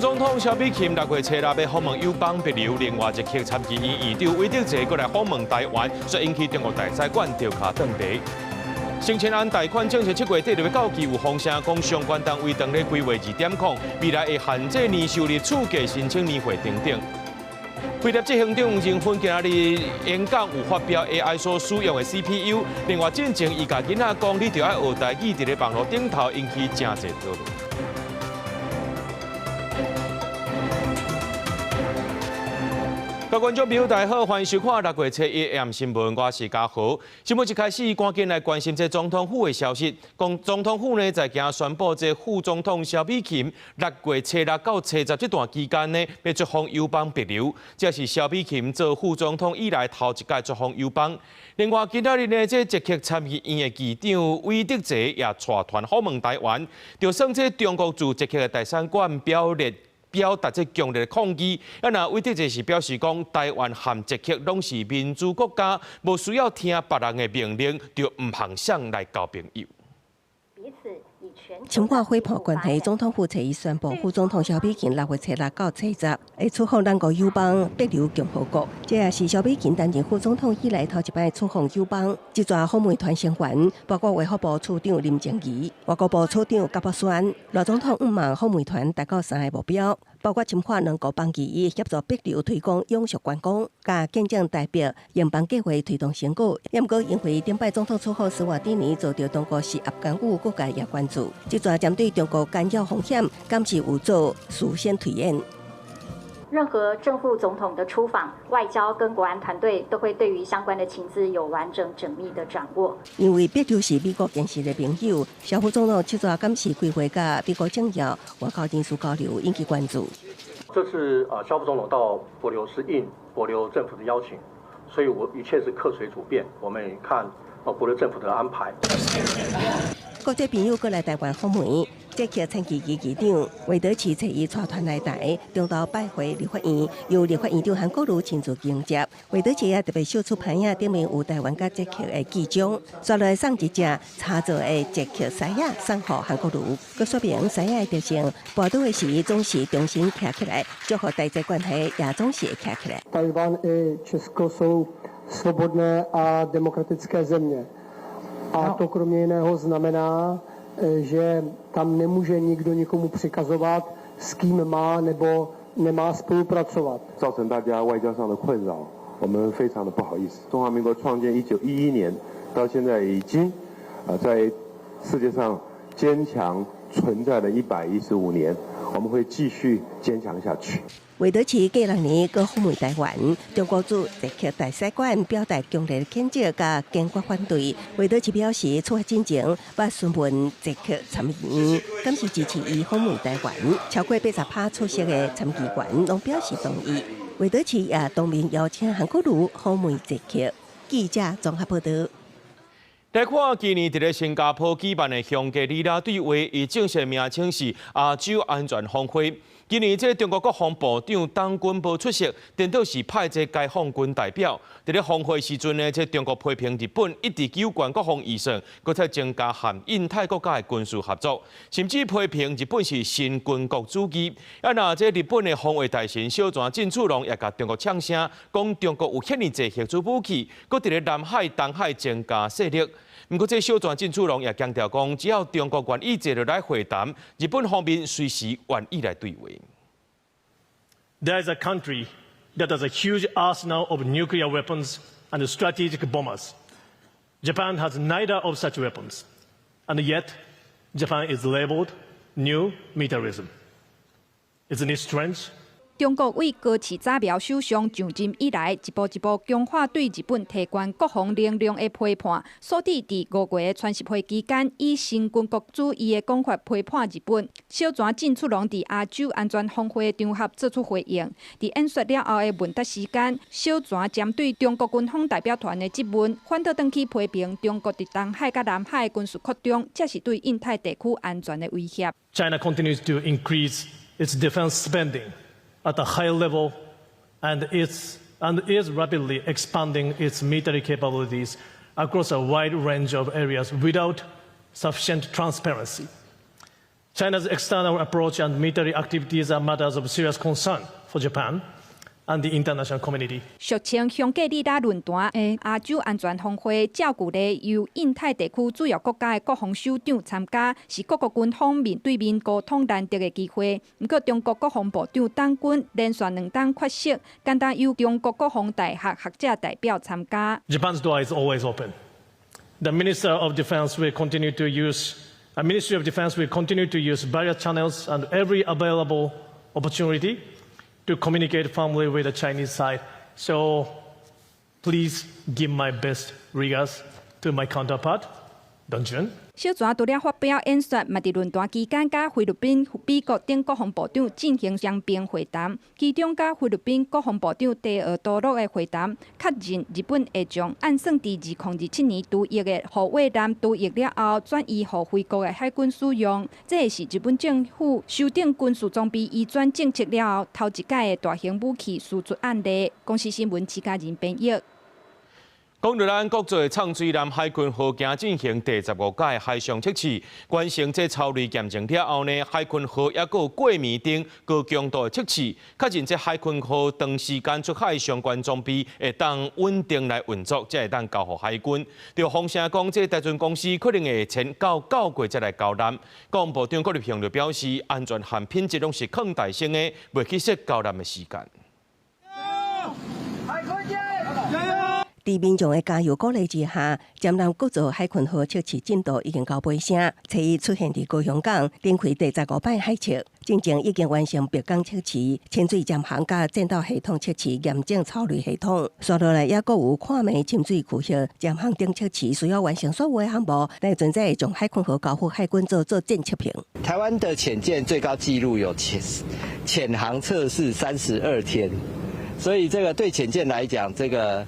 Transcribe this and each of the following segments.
總統蕭美琴六月初六欲訪問友邦帛琉，另外捷克參議院院長魏德捷閣來訪問台灣，煞引起中國大使館調跤斷茶。生鮮案貸款政策7月底就欲到期，有風聲講相關單位當咧規劃2.0，未來會限制年收入、厝價申請年會等等。輝立執行長任芬今仔日演講有發表 AI 所使用的 CPU，另外進前伊共囡仔講，你著愛學台語，佇咧網路頂頭引起誠濟討論。各位觀眾朋友，大家好，歡迎收看六月初一 AM 新聞，我是嘉豪。新聞一開始，趕緊來關心這總統府的消息。講總統府呢，在今宣布，這副總統蕭美琴六月初六到初十這段期間呢，欲出訪友邦帛琉。這是蕭美琴做副總統以來頭一擺出訪友邦。另外，今仔日呢，這捷克參議院的議長韋德澤也帶團訪問台灣，就算這中國駐捷克的大使館表列表達這強烈的抗議，啊，若韋德澤是表示講，台灣和捷克攏是民主國家，無需要聽別人的命令，就毋通相來交朋友。深化夥伴關係，總統府初一宣布，副總統蕭美琴六月初六到初十會出訪兩國友邦帛琉共和國。這也是蕭美琴擔任副總統以來頭一擺出訪友邦。這逝訪問團成員包括衛福部次長林靜儀、外交部次長葛博宣。賴總統向望訪問團達到三个目標，包括深化兩國邦誼，協助帛琉推廣永續觀光，佮見證台帛營辦計畫推動成果。毋過因為頂擺總統出訪史瓦帝尼遭著中國施壓干預，各界也關注。這逝針對中國干擾風險，敢是有做事先推演。任何正副總統的出訪，外交跟國安團隊都會對於相關的情資有完整縝密的掌握。因為帛琉是美國堅實的盟友，蕭副總統這逝敢是規劃佮美國政要外交人士交流，引起關注。這次啊，蕭副總統到帛琉是應帛琉政府的邀請，所以我一切是客隨主便，我們看啊帛琉政府的安排。國際朋友閣來台灣訪問，捷克參議院議長韋德齊初一帶團來台，中晝拜會立法院，由立法院長韓國瑜親自迎接。韋德齊也特別秀出牌仔，頂面有台灣佮捷克的旗章，煞來送一隻茶做的捷克獅仔送予韓國瑜，閣說明獅仔的特性，跋倒的時總是重新徛起來，祝福台捷關係也總是會徛起來。 Taiwan i Česko jsou svobodné a demokratické země. A to kromě jiného znamená, že tam nemůže nikdo nikomu přikazovat, s kým má nebo nemá spolupracovat。造成大家外交上的困擾，我們非常的不好意思。中華民國創建1911年到現在已經啊在世界上堅強存在了115年，我們會繼續堅強下去。韋德齊過6年閣訪問台灣，中國駐捷克大使館表達強烈譴責佮堅決反對。韋德齊表示，出發進前捌詢問捷克參議院，敢是支持伊訪問台灣。超過80%出席的參議員攏表示同意。韋德齊也當面邀請韓國瑜訪問捷克。記者綜合報導。來看今年佇咧新加坡舉辦的香格里拉對話，伊正式名稱是亞洲安全峰會。今年這中國國防部長黨軍無出席，顛倒是派這解放軍代表。佇咧峰會時陣呢，這中國批評日本一直糾懸國防預算，閣再增加和印太國家的軍事合作，甚至批評日本是新軍國主義。啊，若這日本的防衛大臣小泉進次郎也共中國嗆聲，講中國有遐爾濟核子武器，閣佇咧南海、東海增加勢力。毋過，這小泉進次郎也強調講，只要中國願意坐落來會談，日本方面隨時願意來對話。 There is a country that has a huge arsenal of nuclear weapons and strategic bombers. Japan has neither of such weapons, and yet Japan is labeled new militarism. Isn't it strange? 中國對高市早苗首相上任以來，一步一步強化對日本提懸國防能量的批判，所以佇5月川習會期間，以新軍國主義的講法批判日本。小泉進次郎佇亞洲安全峰會場合做出回應，佇演說了後的問答時間，小泉針對中國軍方代表團的質問，反倒轉去批評中國佇東海佮南海軍事擴張，這是對印太地區安全的威脅。 China continues to increase its defense spending at a high level and is rapidly expanding its military capabilities across a wide range of areas without sufficient transparency. China's external approach and military activities are matters of serious concern for Japan and the international community. 俗稱香格里拉論壇的亞洲安全峰會，照舊咧由印太地區主要國家的國防首長參加，是各國軍方面對面溝通難得的機會。毋過，中國國防部長黨軍連續兩冬缺席，干焦由中國國防大學學者代表參加。 Japan's door is always open. The Minister of Defense will continue to use, the Ministry of Defense will continue to use various channels and every available opportunity to communicate firmly with the Chinese side. So please give my best regards to my counterpart, Dong Jun. 小泉除了發表演說，嘛佇論壇期間，佮菲律賓、美國等國防部長進行雙邊會談，其中佮菲律賓國防部長提奧多洛的會談，確認日本會將按算佇2027年除役的護衛艦除役了後，轉移予菲國的海軍使用。這是日本政府修訂軍事裝備移轉政策了後，頭一擺的大型武器輸出案例。公視新聞徐家仁編譯。講到咱國造的藏水艦海鯤號，今進行第15屆海上測試，完成這超濾驗證了後呢，海鯤號猶閣有過暝燈高強度的測試，確認這海鯤號長時間出海相關裝備會當穩定來運作，才會當交予海軍。著風聲講，這台船公司可能會延到9月才來交艦。國防部長郭立雄就表示，安全和品質攏是囥台先的，袂去設交艦的時間。海鯤加油！佇民眾的加油鼓勵之下，潛艦國造海鯤號測試進度已經到尾聲。初一出現佇高雄港，展開第15擺海測，進前已經完成白港測試、潛水潛航佮戰鬥系統測試、驗證操雷系統。紲落來猶閣有看暝深水區域潛航等測試，需要完成所有的項目，來陣才會將海鯤號交付海軍做作戰測評。台灣的潛艦最高紀錄有潛航測試32天，所以這個對潛艦來講，這個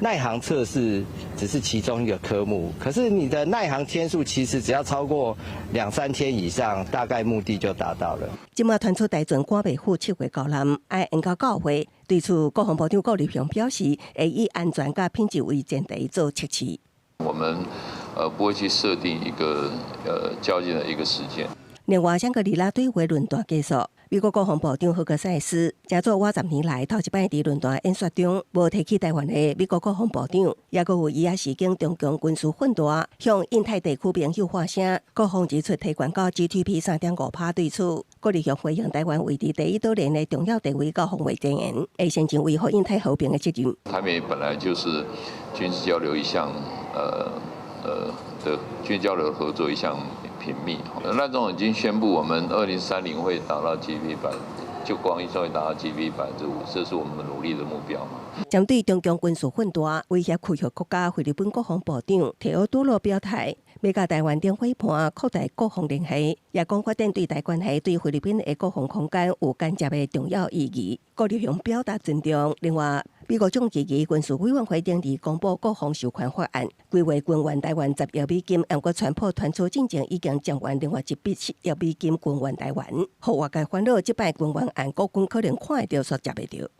耐航測試只是其中一個科目，可是你的耐航天數其實只要超過兩三天以上，大概目的就達到了。這馬傳出台船趕袂赴7月交艦，愛延到9月。對此，國防部長郭立雄表示，會以安全佮品質為前提做測試。我們不會去設定一個交件的一個時間。另外，香格里拉對話論壇結束，美國國防部長赫格塞斯，成做倚10年來頭一擺佇論壇演說中，無提起台灣的美國國防部長，猶閣有伊也是經中共軍事訓練，向印太地區盟友發聲。國防支出提懸到 GDP 3.5%對此，郭立雄回應台灣位佇第一島鏈的重要地位佮防衛前沿，會先進維護印太和平的責任。台美本來就是軍事交流一項，的軍事交流合作一項頻密。賴總已經宣布，我們2030會達到 GDP 百，就國防預算會達到 GDP 5%，這是我們努力的目標嘛。針對中共軍事訓練威脅區域國家，菲律賓國防部長提奧多羅表態，欲佮台灣等夥伴擴大國防聯繫，也講發展對台關係對菲律賓的國防空間有間接的重要意義。郭立雄表達尊重。另外，美國眾議院軍事委員會頂日公布國防授權法案，規劃軍援台灣10億美金，毋過川普傳出進前已經將援另外一筆7億美金軍援台灣，予外界煩惱，這擺軍援案國軍可能看會著，卻食袂著。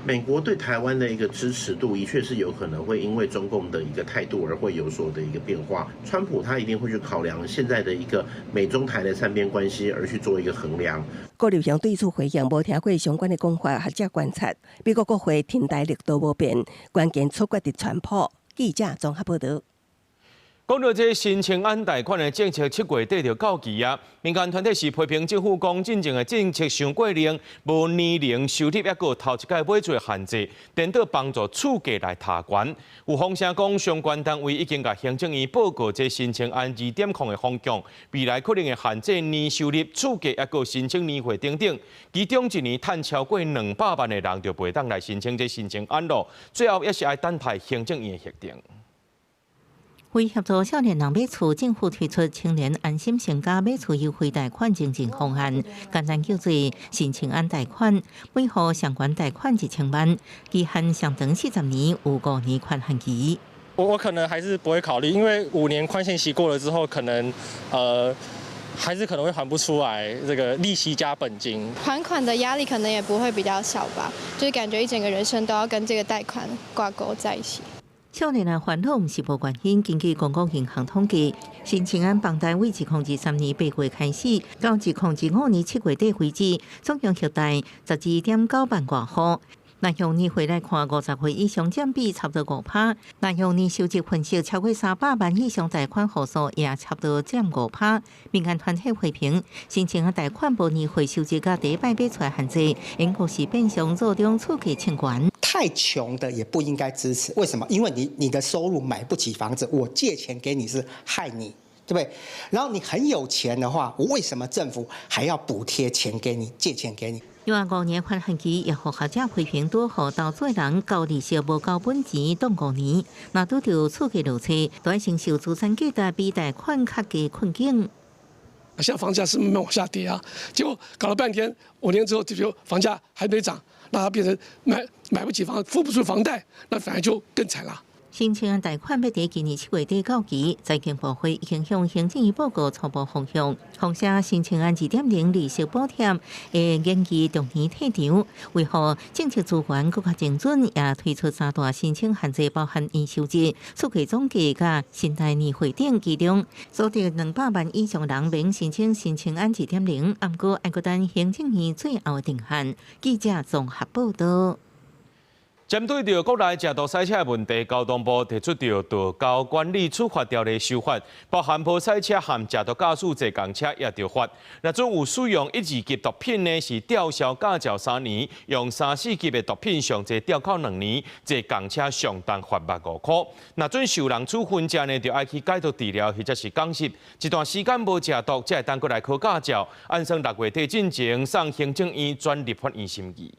美國對台灣的一個支持度，的確是有可能會因為中共的一個態度而會有所的一個變化。川普他一定會去考量現在的一個美中台的三邊關係，而去做一個衡量。郭立雄對此回應，無聽過相關的講法，學者觀察，美國國會挺台力度無變，關鍵處決佇川普。記者綜合報道。講到這新青安貸款的政策，7月底就到期啊。民間團體是批評政府講，進前的政策傷過冷，無年齡收入，猶閣有頭一擺買厝的限制，顛倒幫助厝價來抬懸。有風聲講，相關單位已經共行政院報告這新青安2.0的方向，未來可能會限制年收入、厝價，猶閣有申請年歲等等。其中一年趁超過200萬的人就袂當來申請這新青安囉。最後也是愛等待行政院的核定。為協助少年人買厝，政府推出青年安心成家買厝優惠貸款認證方案，簡單叫做新青安貸款，每戶上懸貸款1000萬，期限上長40年，有5年寬限期。我可能還是不會考慮，因為5年寬限期過了之後，可能還是可能會還不出來，這個利息加本金。還款的壓力可能也不會比較小吧，就是感覺一整個人生都要跟這個貸款掛鈎在一起。少年人煩惱毋是無原因。根據公股銀行統計，新青安房貸對2023年8月開始，到2025年7月底為止，總共核貸12.9萬外戶。若用年歲來看，50歲以上佔比差不多5%；若用年收入分析，超過300萬以上貸款戶數也差不多佔5%。民間團體批評，申請貸款無年歲收入佮第一擺買厝限制，應該是變相助長厝價衝懸。太窮的也不應該支持，為什麼？因為你的收入買不起房子，我借錢給你是害你，對不對？然後你很有錢的話，我為什麼政府還要補貼錢給你，借錢給你？另外5年寬限期也予學者批評，拄予投資人交利息無交本錢擋五年，若拄著厝價落車，都愛承受資產價值比貸款較低困境。現在房價是慢慢往下跌啊，結果搞了半天，5年之後這就房價還沒漲，那它變成買不起房，付不出房貸，那反而就更慘了。新青安貸款欲佇今年7月底到期，財經部會已經向行政院報告初步方向，況且新青安2.0利息補貼會延期逐年退場，為予政策資源閣較精準，也推出三大申請限制，包含年收入、厝價總價佮信貸年歲等，其中所得200萬以上人免申請新青安2.0，毋過愛閣等行政院最後定案。記者綜合報道。針對著國內食毒賽車的問題，交通部提出著道交管理處罰條例修法，包含無賽車和食毒駕駛坐共車也著罰。若准有使用一二級毒品呢，是吊銷駕照3年；用三四級的毒品上濟吊扣2年，坐共車上重罰5萬塊。若准受人處分者呢，就愛去戒毒治療或者是講習，一段時間無食毒，才會當閣來考駕照。按算6月底進前送行政院轉立法院審議。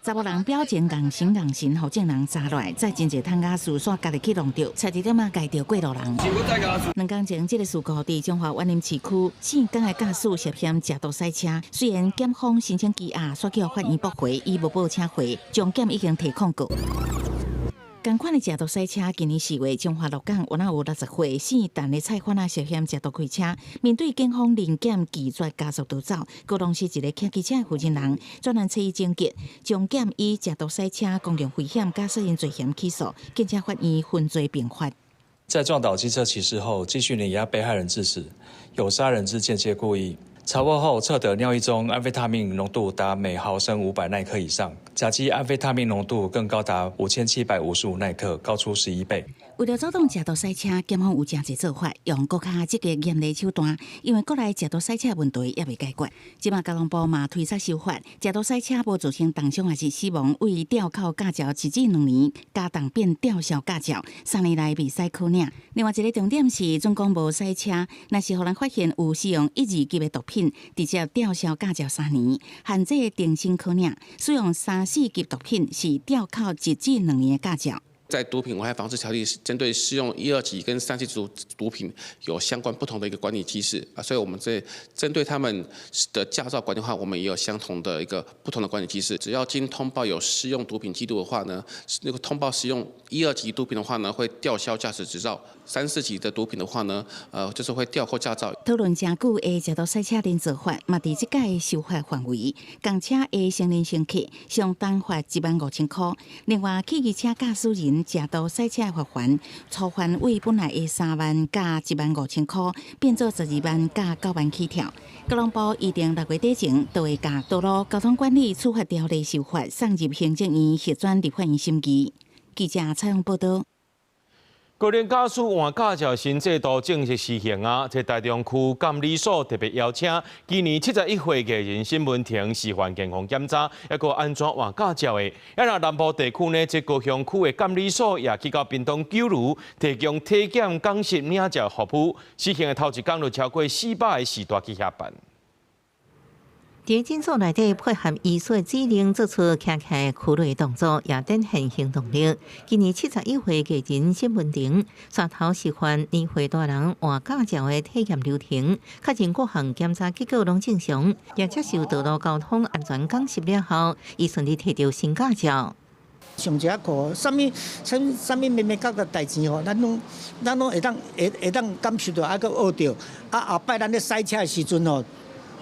查某人表情戇神戇神，予眾人查落來，載真濟桶瓦斯，煞家己去弄著，差一點仔共著過路人。2工前，這个事故佇彰化員林市區，姓江的駕駛涉嫌食毒賽車，雖然檢方申請羈押，煞予法院駁回，伊無報請回，終檢已經提控告。仝款的食毒賽車，今年4月，彰化鹿港有若有60歲姓陳的菜販仔涉嫌食毒開車，面對警方臨檢拒絕加速逃走，高雄市一个騎機車的負責人專案揣伊偵緝，終檢以食毒賽車公共危險佮殺人罪嫌起訴，檢察法院分罪併罰。在撞倒機車騎士後，繼續碾壓被害人致死，有殺人之間接故意。查獲後測得尿液中安非他命濃度達每毫升500奈克以上，甲基安非他命濃度更高達5755奈克，高出11倍。為著阻擋食毒賽車，檢方有誠濟做法，用閣較積極嚴厲手段。因為國內食毒賽車問題猶未解決，這馬交通部嘛推出修法，食毒賽車無造成重傷抑是死亡，對吊扣駕照1至2年，加重變吊銷駕照，3年內袂使考領。另外一个重點是，準講無賽車，若是予人發現有使用一二級的毒品，直接吊銷駕照三年，限制終身考領。使用三四級毒品是吊扣1至2年的駕照。在毒品危害防治條例針對使用一二級跟三四級毒品有相關不同的一個管理機制啊，所以我們在針對他們的駕照管理的話，我們也有相同的一個不同的管理機制。只要經通報有使用毒品記錄的話呢，那個通報使用一二級毒品的話呢，會吊銷駕駛執照；三四級的毒品的話呢，就是會吊扣駕照。討論誠久的食毒賽車連坐法，嘛佇這屆修法範圍，共車的成年乘客上重罰1萬5千塊。另外，汽機車駕駛人食毒賽車罰鍰，粗範對本來的3萬佮1萬5千塊，變做12萬佮9萬起跳。交通部預定6月底前，就會共道路交通管理處罰條例修法送入行政院核轉立法院審議。記者採訪報導。高齡駕駛換駕照新制度正式施行啊！這台中區監理所特別邀請今年71歲藝人沈文婷示範健康檢查，抑閣按怎換駕照的。啊，若南部地區呢，這高雄區的監理所也去到屏東九如提供體檢、講習、領照服務。施行的頭一工就超過400个序大去遐辦。佇診所內底配合醫師指令做出徛起屈落動作，也展現行動力。今年71歲藝人沈文婷，帶頭示範年歲大人換駕照的體驗流程，確認各項檢查結果攏正常，也接受道路交通安全講習了後，伊順利提著新駕照。上一課，啥物啥啥物眉眉角角代誌吼，咱攏會當感受著，抑閣學著。啊，後擺咱咧駛車的時陣吼，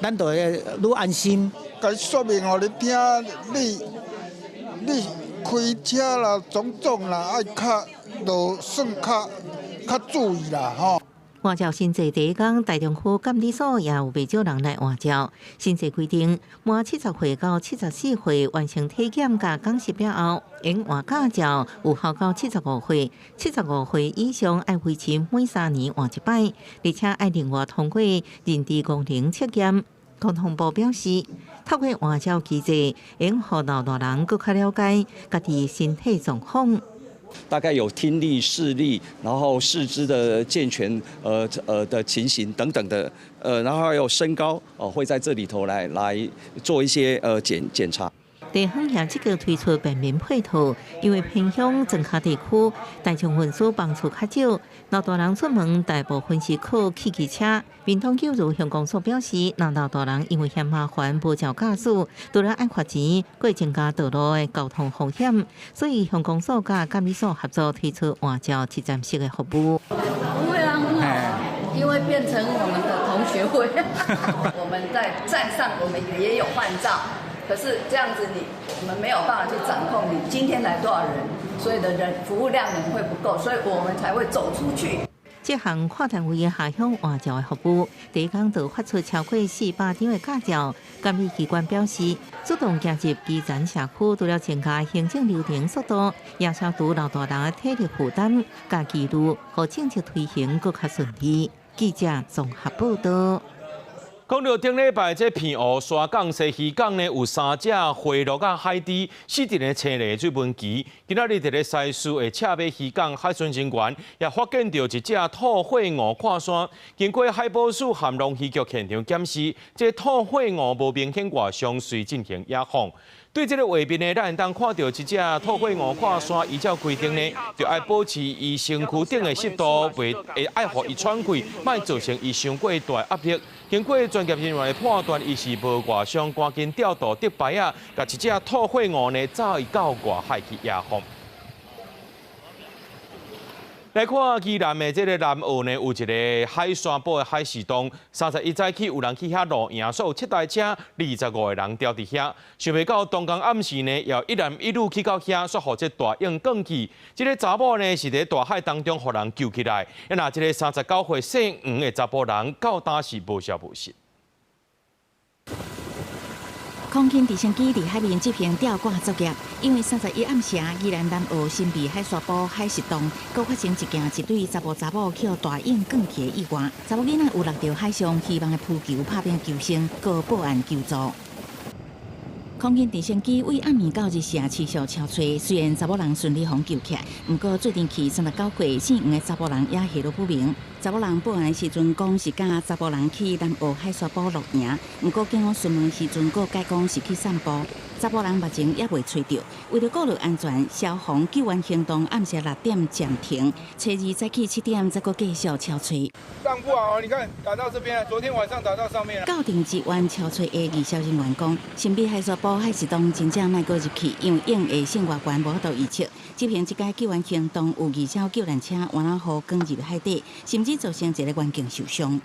咱就會愈安心。共說明予你聽，你開車啦，種種啦，愛較就算較較注意啦，吼。換照新制第一工，大中區監理所也有袂少人來換照。新制規定，滿70歲到74歲完成體檢佮講習了後，會換駕照，有效到七十五歲。七十五歲以上愛維持每3年換一擺，而且愛另外通過認知功能測驗。交通部表示，透過換照機制，會予老大人閣較了解家己身體狀況。大概有聽力、視力，然後四肢的健全，的情形等等的，然後還有身高，哦，會在這裡頭來做一些檢查。地方也積極推出便民配套，因為偏鄉莊跤地區大眾運輸班次較少，老大人出門大部分是靠汽機車。屏東九如鄉公所表示，若老大人因為嫌麻煩無照駕駛，除了愛罰錢，閣增加道路的交通風險，所以鄉公所佮監理所合作推出換照一站式的服務。不會啊，很好，因為變成我們的同學會，我們在站上，我們也有換照。可是這樣子，你我們沒有辦法去掌控你今天來多少人，所以的人服務量能會不夠，所以我們才會走出去。這項跨單位下鄉換照的服務，第一工就發出超過400張的駕照。監理機關表示，主動行入基層社區，除了增加行政流程速度，也消除老大人的體力負擔，佮記錄予政策推行閣較順利。記者綜合報道。講到頂禮拜這澎湖沙港西漁港呢，有三隻回落仔海豬，死佇咧青綠的水文墘。今仔日佇咧西嶼的赤尾漁港，海巡人員也發現著一隻吐火鰻看山。經過海保署和農漁局現場檢視，這吐火鰻無明顯外傷，遂進行野放。對這个畫面呢，咱會當看著一隻吐火鰻看山，依照規定呢，就愛保持伊身軀頂的濕度，袂會愛予伊喘氣，莫造成伊傷過大壓力。經過專業人員的判斷，伊是無外傷，趕緊調度竹排仔，共這隻吐火鰻呢，載伊到外海去野放。來看宜蘭的這个南澳呢，有一个海沙埔的海蝕洞，31早起有人去遐露營，所有七台車25个人牢佇遐。想袂到當工暗時呢，有一男一女去到遐，煞予這大湧捲去。這个查某呢，是佇大海當中予人救起來。若這个39歲姓黃的查埔人，到今是無消無息。空軍直升機佇海面執行吊掛作業，因為31暗時，宜蘭南澳新埤海沙埔海蝕洞，閣發生一件一對查埔查某予大湧捲去的意外。查某囡仔有落著海上，希望的浮球拍拼求生，閣報案求助。空軍直升機為暗暝到日時持續搜揣，雖然查某人順利予救起來，毋過墜沉去39歲姓黃的查埔人也下落不明。查某人報案的時陣講是佮查埔人去南澳海沙埔露營，毋過警方詢問時陣，閣改講是去散步。查埔人目前猶未揣著，為著顧慮安全，消防救援行動暗時6點暫停，初二早起7點再閣繼續搜揣。上不好，你看打到這邊，昨天晚上打到上面。到陣支援搜揣的義消人員講，新埤海沙埔海蝕洞真正莫閣入去，因為湧的性外懸無法度預測。執行這擺救援行動有義消救難車，換了予捲入海底，甚至造成一个員警受傷。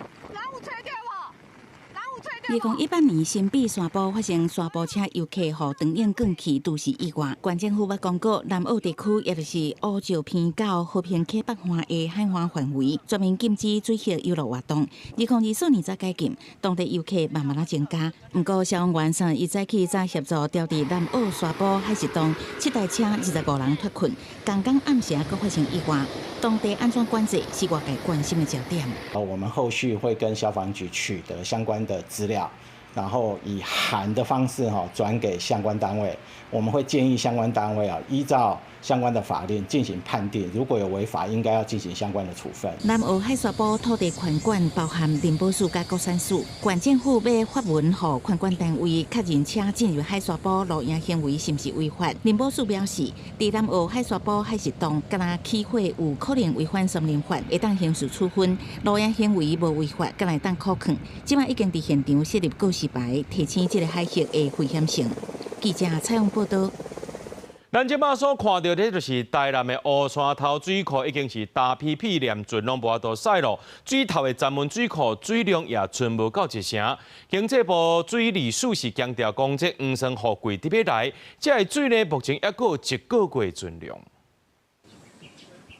2018年新埤沙埔發生沙埔車遊客予長湧捲去，都是意外。縣政府捌公告，南澳地區也就是烏石鼻到和平溪北岸的海岸範圍，全面禁止水域遊樂活動。2024年才解禁，當地遊客慢慢仔增加。毋過消防員31早起早協助牢佇南澳沙埔海蝕洞七台車25人脫困，仝工暗時閣發生意外，當地按怎管制是外界關心的焦點。我們後續會跟消防局取得相關的資料，然後以函的方式哈轉給相關單位。我們會建議相關單位啊，依照相關的法令進行判定，如果有違法，應該要進行相關的處分。南澳海沙埔土地權管包含林保署佮國產署，縣政府欲發文予權管單位確認車進入海沙埔露營行為是毋是違法。林保署表示，佇南澳海沙埔海蝕洞，敢若起火有可能違反森林法，會當刑事處分；露營行為無違法，敢若會當扣囥。這擺已經佇現場設立告示牌，提醒這个海域的危險性。記者採訪報道。咱這擺所看到的，就是台南的烏山頭水庫已經是焦皮皮，連船攏無法度駛囉。水頭的鏨文水庫水量也賰無夠一成。經濟部水利署是強調講，這黃酸雨季佇欲來，這个水呢目前猶閣有一個月存量。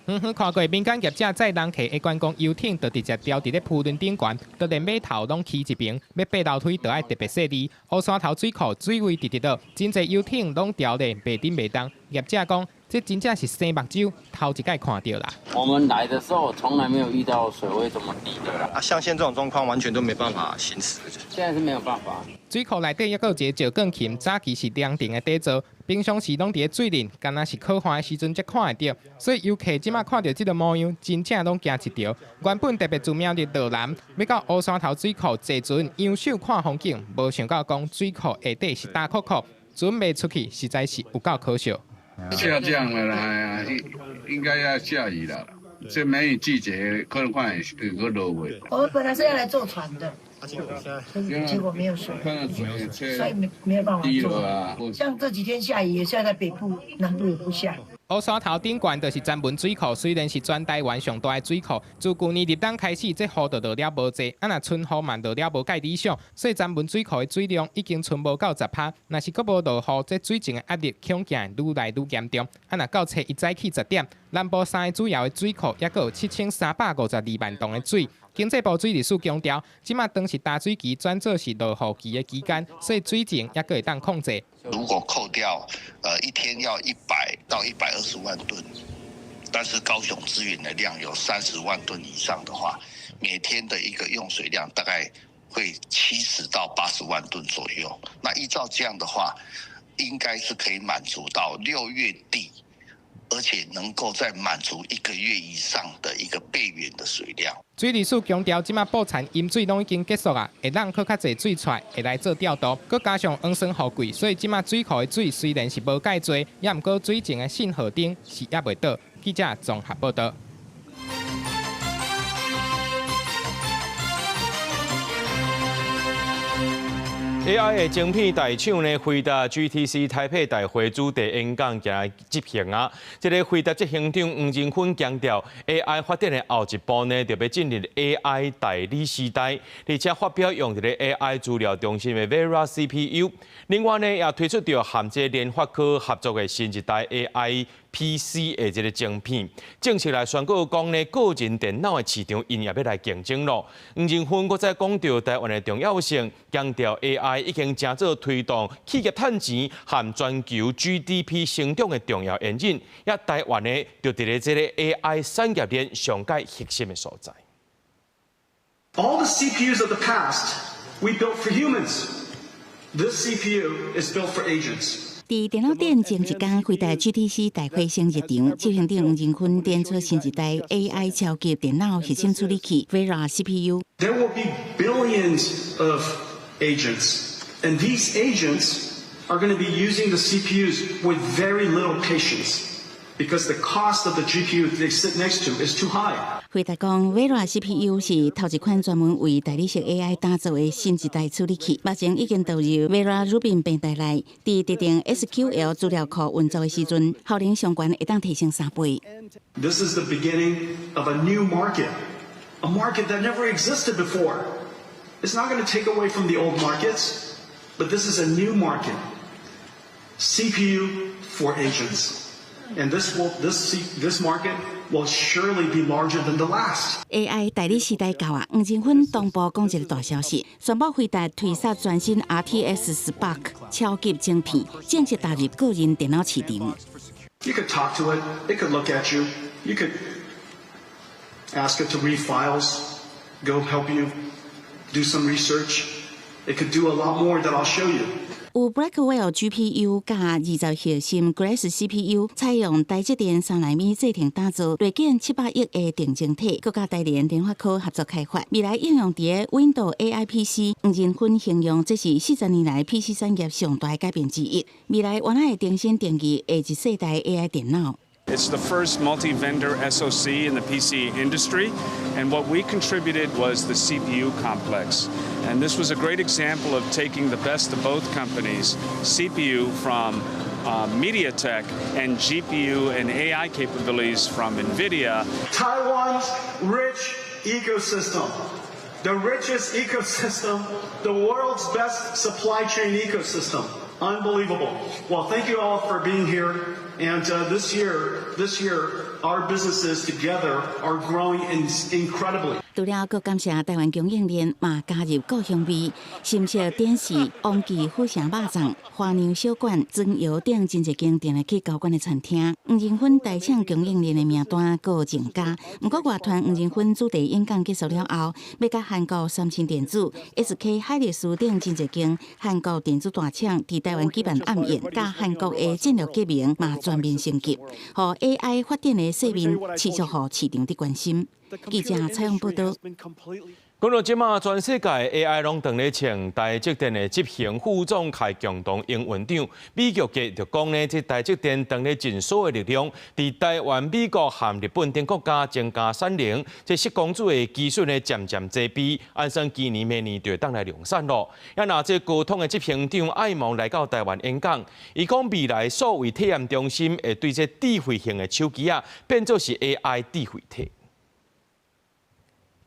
遠遠看過民間業者載人客的觀光遊艇，就直接吊佇咧浮輪頂懸，就連碼頭攏起一爿，欲爬樓梯就愛特別細膩。烏山頭水庫水位直直落，真濟遊艇攏吊咧袂振袂動。業者講，這真正是生目睭頭一擺看著啦。我們來的時候從來沒有遇到水位這麼低的啦。啊，像現在這種狀況，完全都沒辦法行駛。現在是沒有辦法。水庫內底猶閣有一個石鋼琴，早期是涼亭的底座，平常時攏佇咧水裡，敢若是靠岸的時陣才看會著。所以遊客這馬看著這个模樣，真正攏驚一趒。原本特別註明佇羅南，欲到烏山頭水庫坐船仰首看風景，無想到講水庫下底是焦涸涸，船袂出去，實在是有夠可惜。下降了啦，應該要下雨了。這梅雨季節可能會會落雨。我本來是要來坐船的，結果沒有水，所以沒有辦法坐。像這幾天下雨，也下在北部，南部也不下。烏山頭頂懸就是鏨文水庫，雖然是全台灣上大的水庫，自舊年入冬開始，這雨就落了無濟，啊若春雨嘛落了無蓋理想，所以鏨文水庫的水量已經賰無夠10%。若是閣無落雨，這水情的壓力恐驚會愈來愈嚴重。啊若到初一早起10點，南部三個主要的水庫猶閣有7352萬噸的水。經濟部水利署強調，這馬當是乾水期轉做是落雨期的期間，所以水情猶閣會當控制。如果扣掉，一天要100到120萬噸，但是高雄支援的量有30萬噸以上的話，每天的一個用水量大概會70到80萬噸左右。那依照這樣的話，應該是可以滿足到6月底，而且能夠再滿足一個月以上的一個備援的水量。水利署強調，這馬補田淹水攏已經結束啊，會當閣較濟水出來，會來做調度。閣加上黃酸雨季，所以這馬水庫的水雖然是無蓋濟，也毋過水情的信號燈是猶袂倒。記者綜合報導。 AI 的晶片大廠呢，輝達 GTC 台北大會主題演講今日執行啊。這个輝達執行長黃仁勳強調，AI 發展的後一步呢，就欲進入 AI 代理時代，而且發表用佇咧 AI 資料中心的 Vera CPU。另外呢，也推出著和這聯發科合作的新一代 AI PC 的這个晶片，正式來宣告講呢，個人電腦的市場𪜶也欲來競爭囉。黃仁勳閣再講著台灣的重要性，強調 AI 已經成做推動企業趁錢和全球 GDP 成長的重要引擎，也台灣呢，就佇咧這个 AI 產業鏈上蓋核心的所在。 All the CPUs of the past we built for humans. This CPU is built for agents. 佇電腦展前一工，輝達 GTC 大會先入場，執行長黃仁勳展出新一代 AI 超級電腦核心處理器 Vera CPU。 There will be billions of agents, and these agents are going to be using the CPUs with very little patience because the cost of the GPU they sit next to is too high. 輝達講，Vera CPU 是頭一款專門為代理式 AI 打造的新一代處理器，目前已經導入 Vera Rubin 平台內，佇特定 SQL 資料庫運作的時陣，效能上懸會當提升3倍。 This is the beginning of a new market, a market that never existed before. It's not going to take away from the old markets, but this is a new market. CPU for agents. And this market will surely be larger than the last. AI 代理時代到啊！黃仁勳同步講一个大消息，宣布輝達推出全新 RTX Spark 超級晶片，正式踏入個人電腦市場。 You could talk to it, it could look at you, you could ask it to read files, go help you do some research. It could do a lot more that I'll show you. 有 Blackwell GPU 佮20核心 Grace CPU，採用台積電3納米製程打造，內建700億个定晶體，閣佮台聯聯發科合作開發，未來應用佇 Windows AI PC。黃仁勳形容這是40年來 PC 產業上大改變之一。未來原來會重新定義下一世代 AI 電腦。 It's the first multi-vendor SoC in the PC industry, and what we contributed was the CPU complex. And this was a great example of taking the best of both companies, CPU from MediaTek and GPU and AI capabilities from NVIDIA. Taiwan's rich ecosystem, the richest ecosystem, the world's best supply chain ecosystem. Unbelievable. Well, thank you all for being here. And this year, our businesses together are growing incredibly. 除了閣感謝台灣供應鏈嘛加入故鄉味，新式電視、王記府城肉粽、花娘小館、磚窯等真濟間定來去高懸的餐廳。黃仁勳台廠供應鏈的名單閣增加。毋過外傳黃仁勳主題演講結束了後，欲佮韓國三星電子、SK 海力士等真濟間韓國電子大廠佇台灣舉辦暗宴，佮韓國的戰略結盟嘛全面升級，予 AI 發展的勢面持續予市場佇關心。記者採訪報導。講到這馬，全世界 AI 攏當咧衝，台積電的執行副總兼共同營運長米玉傑就講呢，這台積電當咧盡所有力量，佇台灣、美國和日本等國家增加產能，這矽光子的技術呢漸漸齊備，按算今年明年就會當來量產咯。啊，若這高通的執行長艾蒙來到台灣演講，伊講未來數位體驗中心會對這智慧型的手機仔變做是 AI 智慧體。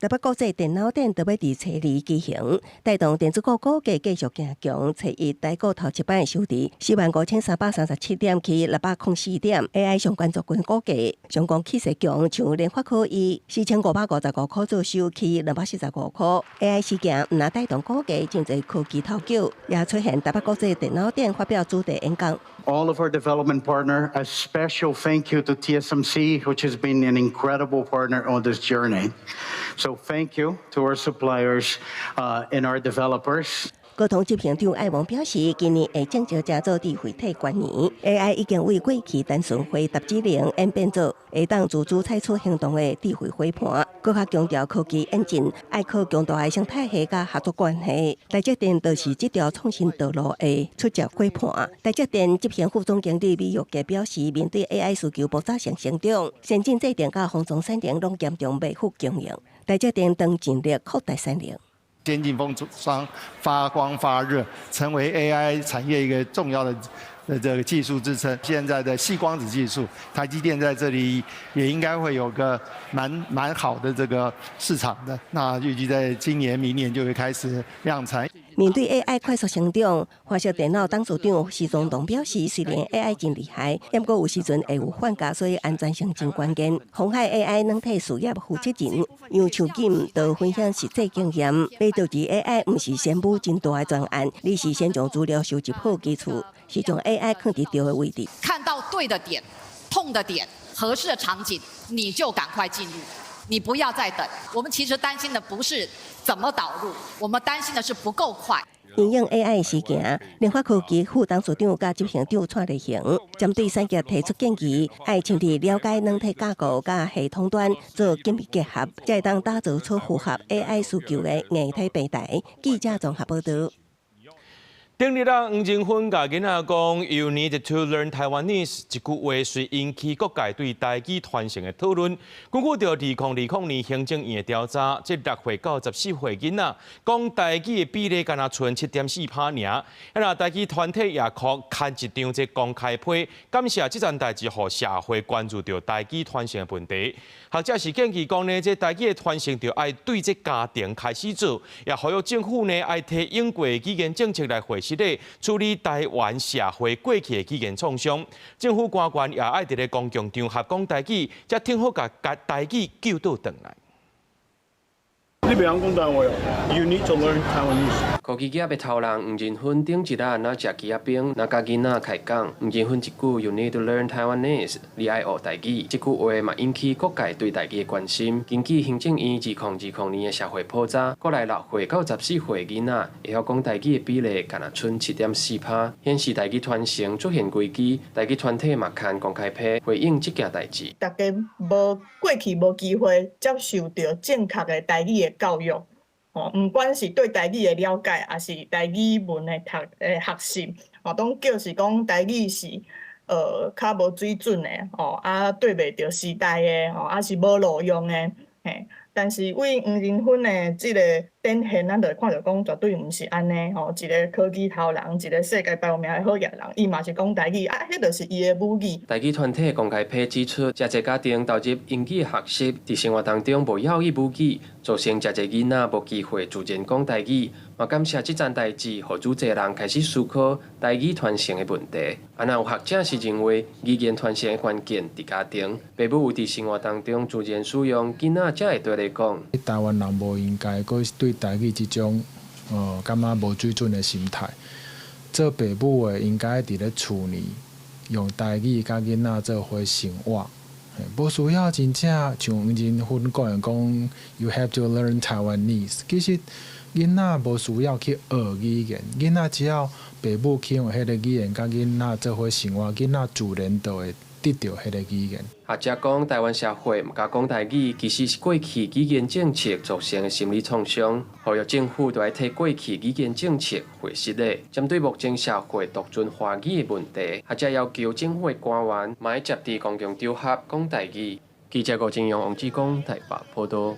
台北國際電腦展就欲佇初二舉行，帶動電子股股價繼續行強。初一台股頭一擺收佇45,337點，起604點。AI 相關族群股價上攻氣勢強，像聯發科以4,555塊做收，起245塊。AI 事件毋但帶動股價，真濟科技頭腳也出現台北國際電腦展發表主題演講。 All of our development partner, a special thank you to TSMC, which has been an incredible partner on this journey. So thank you to our suppliers and our developers. 高通執行長艾蒙表示，今年會正式成做智慧體元年，AI 已經為過去單純回答指令演變做會當自主採取行動的智慧夥伴。閣較強調科技演進，愛靠強大的生態系佮合作關係。台積電就是這條創新道路的出色夥伴。台積電執行副總經理米玉傑表示，面對 AI 需求爆炸性成長，先進製程佮封裝產能攏嚴重未敷供應。台積電當盡力擴大產能。先進封裝發光發熱，成為 AI 產業一個重要的這個技術支撐。現在的矽光子技術，台積電在這裡也應該會有個蠻好的這個市場的。那預計在今年、明年就會開始量產。面對 AI 快速成長，華碩電腦董事長施宗東表示，雖然 AI 真厲害，不過有時陣會有幻覺，所以安全性真關鍵。鴻海 AI 軟體事業負責人楊秋錦就分享實際經驗，欲導入 AI 毋是先舞真大的專案，而是先將資料收集好基礎，是將 AI 放佇對的位置。看到對的點、痛的點、合適的場景，你就趕快進入，你不要再等。我們其實擔心的不是怎麼導入，我們擔心的是不夠快。應用 AI 時行，聯發科技副董事長佮執行長蔡立行針對產業提出建議，愛深入了解軟體架構佮系統端做緊密結合，才會當打造出符合 AI 需求的硬體平台。記者綜合報導。頂日啊，黃仁勳共囡仔講，You need to learn Taiwanese 這句話遂引起各界對台語傳承的討論。根據著2020年行政院的調查，這6歲到14歲囡仔講台語的比例，干焦賰7.4趴爾。啊，若台語團體也刊一張這公開批，感謝這件代誌，予社會關注著台語傳承的問題。學者是建議講呢，這台語的傳承著愛對這家庭開始做，也呼籲政府呢愛提應過語言政策來回實處理台灣社會過去的語言創傷。政府官員也愛佇咧公共場合講台語，才挺好共台語救倒轉來。你袂曉講台灣話哦，You need to learn Taiwanese。科技業的頭人黃仁勳頂一日若食枝仔冰，若共囡仔開講。黃仁勳一句 You need to learn Taiwanese，你愛學台語。這句話嘛引起各界對台語的關心。根據行政院2020年的社會普查，國內6歲到14歲囡仔會曉講台語的比例，干焦賰7.4趴，顯示台語傳承出現危機。台語團體嘛刊公開批回應這件代誌。大家無過去無機會接受著正確的台語的教育，吼，毋管是對台語的了解，抑是台語文的讀學習，吼，攏叫是講台語是較無水準的，吼，啊對袂著時代的，吼，抑是無路用的，嘿，但是對黃仁勳的這個展現，咱就會看著講絕對毋是按呢吼，一個科技頭人，一個世界排名的好額人，伊嘛是講台語，啊，彼就是伊的母語。台語團體公開批指出，誠濟家庭投入英語學習，佇生活當中無曉伊母語，造成誠濟囡仔無機會自然講台語。嘛感謝這件代誌，予愈濟人開始思考台語傳承的問題。啊，若有學者是認為語言傳承的關鍵佇家庭，爸母有佇生活當中自然使用，囡仔才會綴咧講。台灣人無應該閣對台語這種，感覺無水準的心態。做爸母的應該佇咧厝內用台語佮囡仔做伙生活，無需要真正像黃仁勳講的講，You have to learn Taiwanese。其實囡仔無需要去學語言，囡仔只要爸母去用彼個語言佮囡仔做伙生活，囡仔自然就會得著彼個語言。學者講，台灣社會毋敢講台語，其實是過去語言政策造成的心理創傷。呼籲政府著愛替過去語言政策回實的。針對目前社會獨尊華語的問題，學者要求政府的官員嘛愛接佇公共場合講台語。記者郭正陽、王志剛台北報導。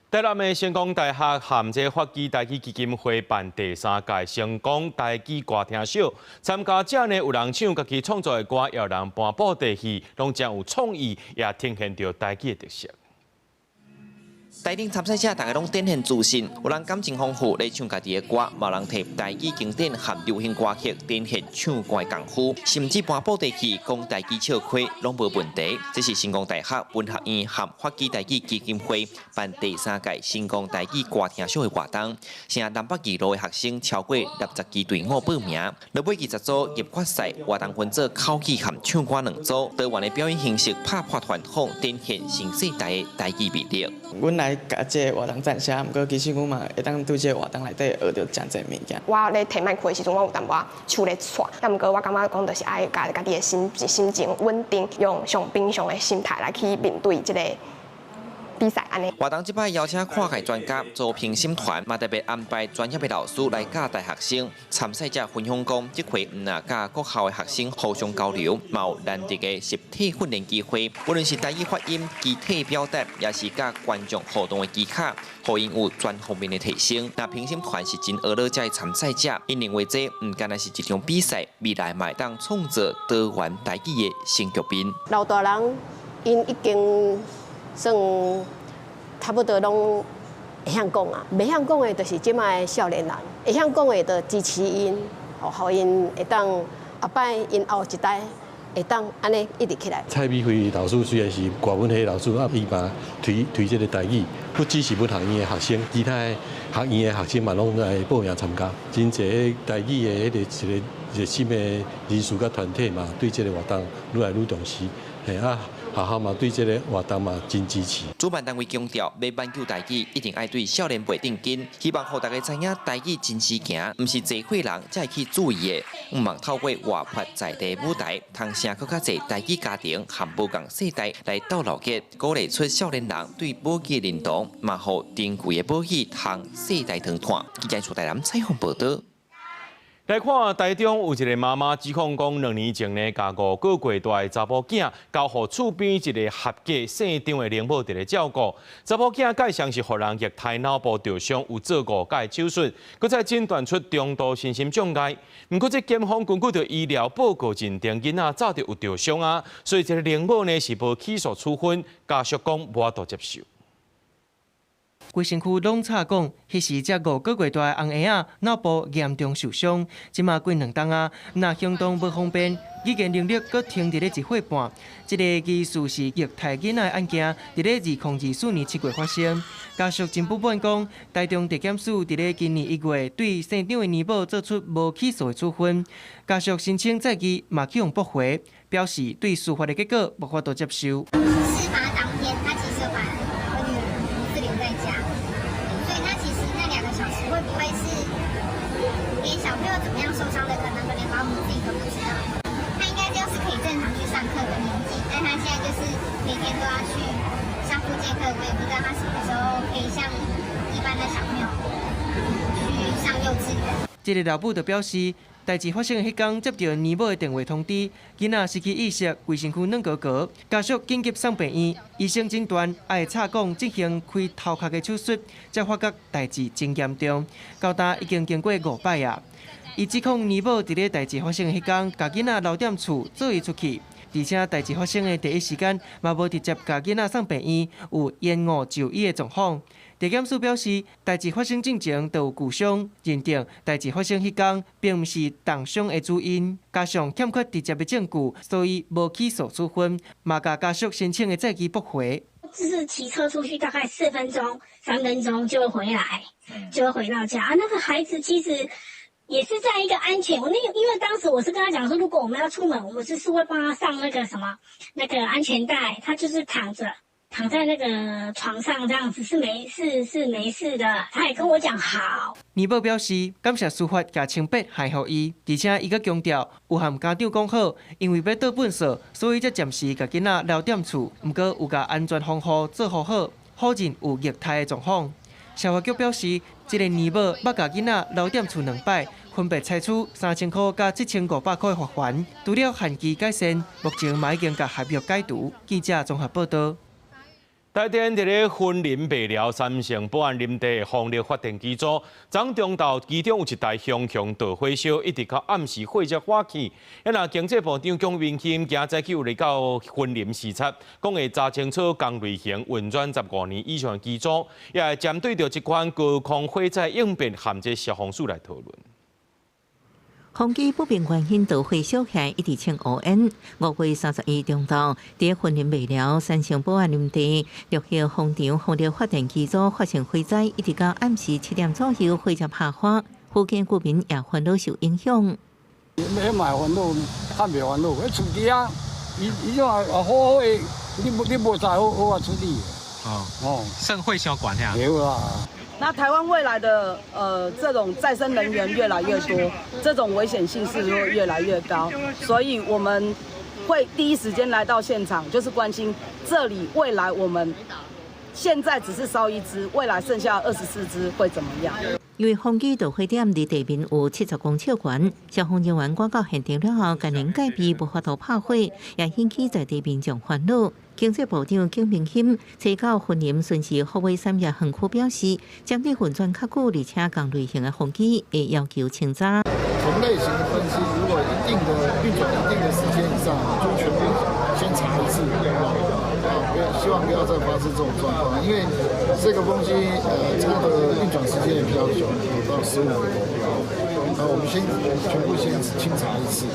台南的成功大學和這法基台語基金會辦第三屆成功台語歌聽秀，參加者呢有人唱家己創作的歌，也有人搬布袋戲，攏真有創意，也呈現著台語的特色。台頂參賽者逐家攏展現自信，有人感情豐富咧唱家己的歌，嘛有人提台語經典和流行歌曲展現唱歌的功夫，甚至搬布袋戲講台語笑話攏無問題。這是成功大學文學院和法基台語基金會辦第三屆成功台語歌聽秀的活動，成南北二路的學生超過60支隊伍報名，落尾20組入決賽，活動分做口語和唱歌兩組，多元的表演形式拍破傳統，展現新世代的台語魅力。阮來共這個活動贊聲，毋過其實阮嘛會當對這個活動內底學著誠濟物件。我咧提麥克的時陣，我有淡薄仔手咧掣，啊，毋過我感覺講就是愛共家己的心心情穩定，用上平常的心態來去面對這個比賽按呢。活動這擺邀請跨界專家做評審團，嘛特別安排專業的老師來教大學生。參賽者分享講，這回毋但佮各校的學生互相交流，嘛有難得的實體訓練機會。無論是台語發音、肢體表達，抑是佮觀眾互動的技巧，予𪜶有全方面的提升。那評審團是真呵咾這的參賽者，𪜶認為這毋干焦是一場比賽，未來嘛會當創造多元台語的新局面。老大人𪜶已經算差不多攏會曉講啊，袂曉講的，就是這擺的少年人；會曉講的，就支持𪜶，予𪜶會當後擺𪜶後一代會當按呢一直起來。蔡美惠老師雖然是外文系老師，啊，伊嘛推推這个台語，不只是阮學院的學生，其他的學院的學生嘛攏來報名參加。真濟台語的彼个一個熱心的人士佮團體嘛，對這个活動愈來愈重視。嘿啊，學校嘛對這个活動嘛真支持。主辦單位強調，欲挽救台語，一定愛對少年輩頂緊，希望予大家知影台語真時行，毋是濟歲人才會去注意的。毋望透過活潑在地舞台，通成閣較濟台語家庭和無仝世代來鬥鬧熱，鼓勵出少年人對母語認同，嘛予珍貴的母語通世代傳傳。記者徐台南採訪報導。來看台中有一個媽媽指控講，2年前呢，共5個月大的查某囝交予厝邊一個合家姓張的奶母佇咧照顧。查某囝蓋上是予人虐待腦部著傷，有做五擺手術，閣再診斷出中度身心障礙。毋過這檢方根據著醫療報告認定，囡仔早就有著傷啊，所以這個奶母呢是無起訴處分，家屬講無法度接受。規身軀攏插管，彼時才5個月大的尪仔腦部嚴重受傷，這馬過2冬啊，若行動無方便，語言能力閣停佇咧1歲半。這个疑似是虐待囡仔的案件，佇咧2024年7月發生。家屬真不滿講，台中地檢署佇咧今年1月對姓張的奶母做出無起訴的處分，家屬申請再議嘛去予駁回，表示對司法的結果無法度接受。事發當天，他其實把我女兒獨自留在家，所以那其實那2個小時會不會是連小朋友怎麼樣受傷的，可能連保姆自己都不知道。他應該就是可以正常去上課的年紀，但他現在就是每天都要去上復健課，我也不知道他什麼時候可以像一般的小朋友去上幼稚園。這个老母就表示，代誌發生的彼工接著年母的電話通知，囡仔失去意識，規身軀軟糊糊，家屬緊急送病院，醫生診斷愛插管進行開頭殼的手術，才發覺代誌真嚴重，到今已經經過五擺啊。伊指控年母佇咧代誌發生的彼工，共囡仔留踮厝，做伊出去，而且代誌發生的第一時間嘛無直接共囡仔送病院，有延誤就醫的狀況。地檢署表示，代誌發生進前就有舊傷，認定代誌發生彼工並毋是凍傷的主因，加上欠缺直接的證據，所以無起訴處分，嘛共家屬申請的再期駁回。就是騎車出去大概4分鐘、3分鐘就會回來，就會回到家。啊，那個孩子其實也是在一個安全，我那因為當時我是跟他講說，如果我們要出門，我們就是會幫他上那個什麼那個安全帶，他就是躺着躺在那個床上這樣子是沒事是沒事的，他也跟我講好。年母表示感謝司法共清白還予伊，而且伊閣強調有和家長講好，因為欲倒糞掃，所以才暫時共囡仔留踮厝，毋過有共安全防護做好好，否認有虐待的狀況。社福局表示，這个年母捌共囡仔留踮厝兩擺，分別採取3000箍佮7500箍的罰鍰，除了限期改善，目前嘛已經共合約解除。記者綜合報道。台電佇咧雲林麥寮三星保安林地風力發電機組，昨中晝其中有一台熊熊導火燒，一直到暗時火才火去。啊，經濟部長蔣明钦今早起有來到雲林視察，講會查清楚仝類型運轉15年以上的機組，也會針對著這款高空火災應變和這消防署來討論。風機不明原因導火燒起，一直穿烏煙。5月31中晝，佇雲林麥寮三星保安林地6號風場風力發電機組發生火災，一直到暗時7點左右火才拍花。附近居民也煩惱受影響。彼嘛會煩惱，較袂煩惱。彼厝機啊，伊伊種也好好的，你無知好好啊處理。哦哦，算火傷懸遐。對啦。那台灣未來的這種再生能源越來越多，這種危險性是會越來越高，所以我們會第一時間來到現場，就是關心這裡未來我們現在只是燒一支，未來剩下24支會怎麼樣？因為風機導火點離地面有70公尺懸，消防人員趕到現場了後，共人戒備無法度拍火，也引起在地民眾煩惱。經濟部長蔣明欽揣到雲林巡視虎尾產業園區表示，針對運轉較久而且仝類型的風機，會要求清查。同類型的分析，如果一定的運轉一定的時間以上，就全部先查一次，啊，不要希望不要再發生這種狀況，因為這個風機，它的運轉時間也比較久，到15年，那我們先全部先清查一次。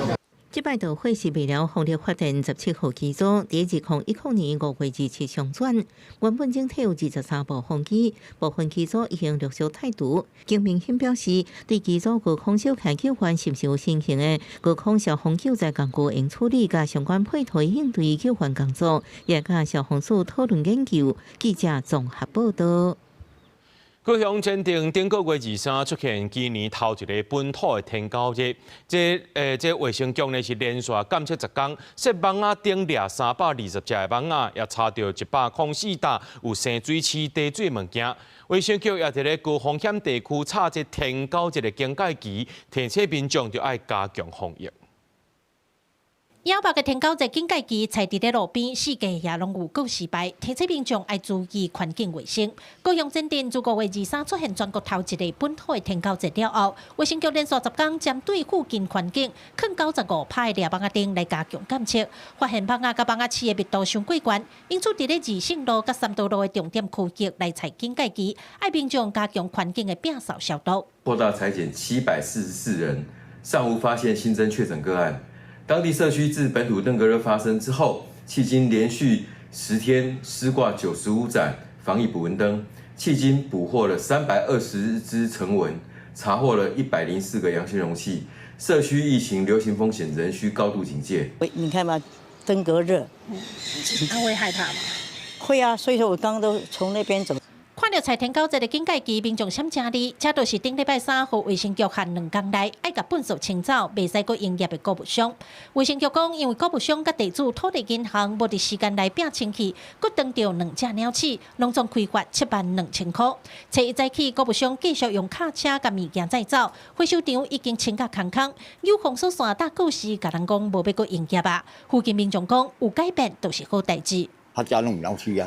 這擺導火是麥寮風力發電17號機組，佇2010年5月27上轉。原本整體有23部風機，部分機組已經陸續拆除。蔣明欽表示，對機組高空燒起救援是毋是有新型的高空消防救災工具用處理，佮相關配套應對救援工作，也佮消防署討論研究。記者綜合報道。高雄前鎮頂個月23出現今年頭一个本土的天狗熱，這衛生局呢是連續監測10工，設網仔頂掠320隻的蠓仔，也查著104擔有生水鼠、茶水物件。衛生局也佇咧高風險地區插這天狗熱的警戒旗，提醒民眾著愛加強防疫。野白的天狗熱警戒旗，採佇咧路邊，四界也攏有告示牌，提醒民眾愛注意環境衛生。高雄前鎮自5月23出現全國頭一个本土的天狗熱了後，衛生局連續10工針對附近環境，囥95拍的掠網仔燈來加強監測，發現蠓仔佮蠓仔鼠的密度傷過懸，因此佇咧二聖路佮三多路的重點區域來採警戒旗，愛民眾加強環境的摒掃消毒。擴大採檢744人，尚無發現新增確診個案。當地社區自本土登革熱發生之後，迄今連續10天施掛95盞防疫捕蚊燈，迄今捕獲了320隻成蚊，查獲了104個陽性容器。社區疫情流行風險仍需高度警戒。你看嘛，登革熱，他會害怕嗎？會啊，所以說我剛剛都從那邊走。看著蔡天狗這个警戒機，民眾閃誠厲，這就是頂禮拜三，予衛生局限2工內愛共糞埽清走，袂使閣營業的穀物商。衛生局講，因為穀物商佮地主土地銀行無佇時間內摒清氣，閣當著兩隻鳥鼠，攏總開罰72,000箍。初一早起，穀物商繼續用卡車共物件載走，回收場已經清甲空空。有封鎖線搭告示，共人講無欲閣營業啊。附近民眾講，有改變就是好代誌。較早攏有老鼠啊。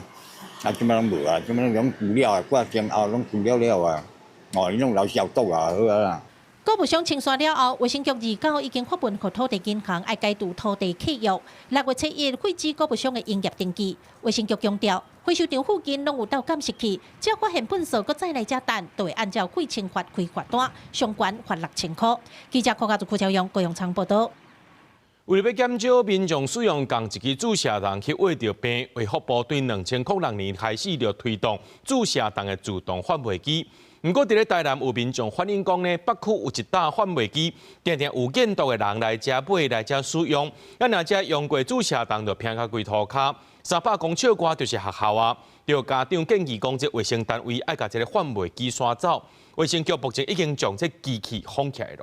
啊，這擺攏無啊，這擺攏除了啊，掛前後攏除了了啊，哦，伊攏留消毒啊，好啊啦。穀物商清算了後，衛生局29已經發文予土地銀行愛解除土地契約。6月7日廢止穀物商的營業登記。衛生局強調，回收場附近攏有鬥監視器，只要發現糞埽閣再來遮擲，就會按照廢清法開罰單，上懸罰6000箍。記者柯家族、柯朝陽、高永昌報道。為了欲減少民眾使用仝一支注射筒去穢著病，衛福部對2006年開始就推動注射筒的自動販賣機。毋過，佇咧台南有民眾反映講呢，北區有一搭販賣機，定定有驗毒的人來遮買來遮使用，啊，若遮用過注射筒就拚較規塗跤，300公尺外就是學校啊。著家長建議講，這衛生單位愛共這个販賣機徙走。衛生局目前已經將這機器封起來囉。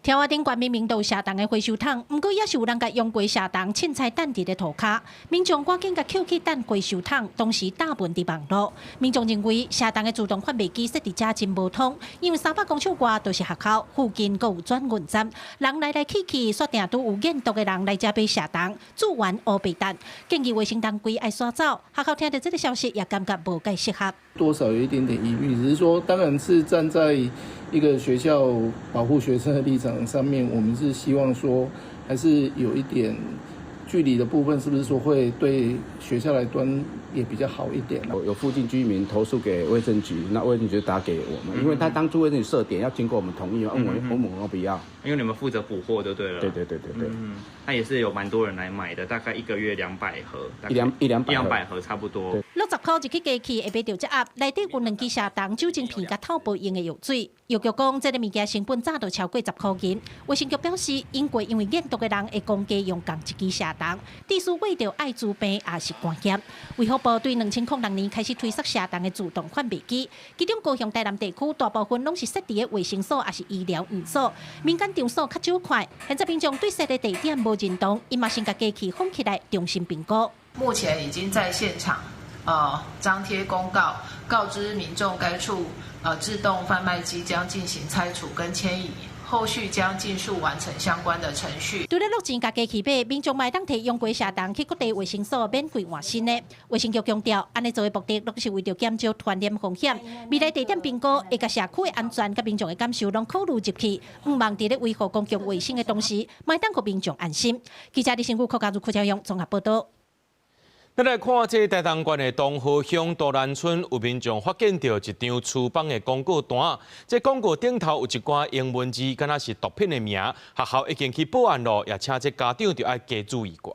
柱仔頂懸明明都有射筒的回收桶，毋過猶是有人共用過射筒凊彩擲佇咧塗跤。民眾趕緊共抾去擲回收桶，同時貼文佇網路。民眾認為射筒的自動販賣機設佇遮真無通，因為300公尺外就是學校，附近閣有轉運站，人來來去去，煞定拄有驗毒的人來遮買射筒，注完烏白擲。建議衛生單位愛徙走。學校聽著這个消息，也感覺無蓋適合。多少有一點點疑慮，只是說，當然是站在一個學校保護學生的立場上面，我們是希望說，還是有一點距離的部分，是不是說會對學校來端也比較好一點？有附近居民投訴給衛生局，那衛生局打給我們，因為他當初衛生局設點要經過我們同意，問我們不要，因為你們負責補貨就對了。對對對對對。嗯，那也是有蠻多人來買的，大概一個月200盒，一兩百盒差不多。60箍一支機器會買著這盒，內底有兩支射筒、酒精片佮透泡用的藥水。藥局講，這个物件成本早就超過10箍銀。衛生局表示，因過因為驗毒的人會公家用仝一支射筒，致使穢著愛滋病也是肝炎。衛福部對2006年開始推出射筒的自動販賣機，其中高雄、台南地區大部分攏是設佇咧衛生所，抑是醫療院所，民間場所較少看。現在民眾對設的地點無認同，伊嘛先共機器封起來，重新評估。目前已經在現場張貼公告，告知民眾該處自動販賣機將進行拆除跟遷移，後續將盡速完成相關的程序。除了落錢共機器買，民眾嘛會當提用過射筒去各地衛生所免費換新的。衛生局強調，按呢做的目的，攏是為著減少傳染風險。未來地點評估會共社區的安全佮民眾的感受攏考慮入去，毋望佇咧維護公共衛生的同時，嘛會當予民眾安心。記者李新武、柯家如、柯朝陽綜合報導。咱來看這台東縣的東河鄉都蘭村，有民眾發現著一張廚房的廣告單，這廣告頂頭有一寡英文字，敢若是毒品的名。學校已經去報案囉，也請這家長著愛加注意寡。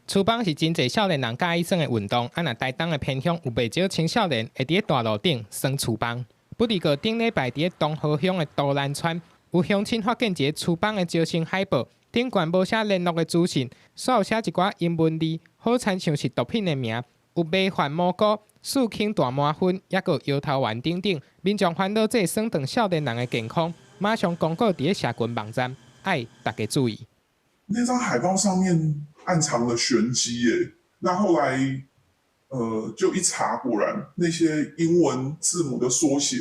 廚房是真濟少年人佮意耍的運動，啊若台東的偏鄉有袂少青少年會佇咧大路頂耍廚房。不過頂禮拜佇咧東河鄉的都蘭村，有鄉親發現一个廚房的招生海報。頂懸無寫聯絡的資訊，煞有寫一寡英文字，好親像是毒品的名，有迷幻蘑菇、四氫大麻酚，抑閣搖頭丸等等。民眾煩惱這損斷少年人的健康，馬上公告佇咧社群網站，愛大家注意。那張海報上面暗藏了玄機耶！那後來，就一查，果然那些英文字母的縮寫，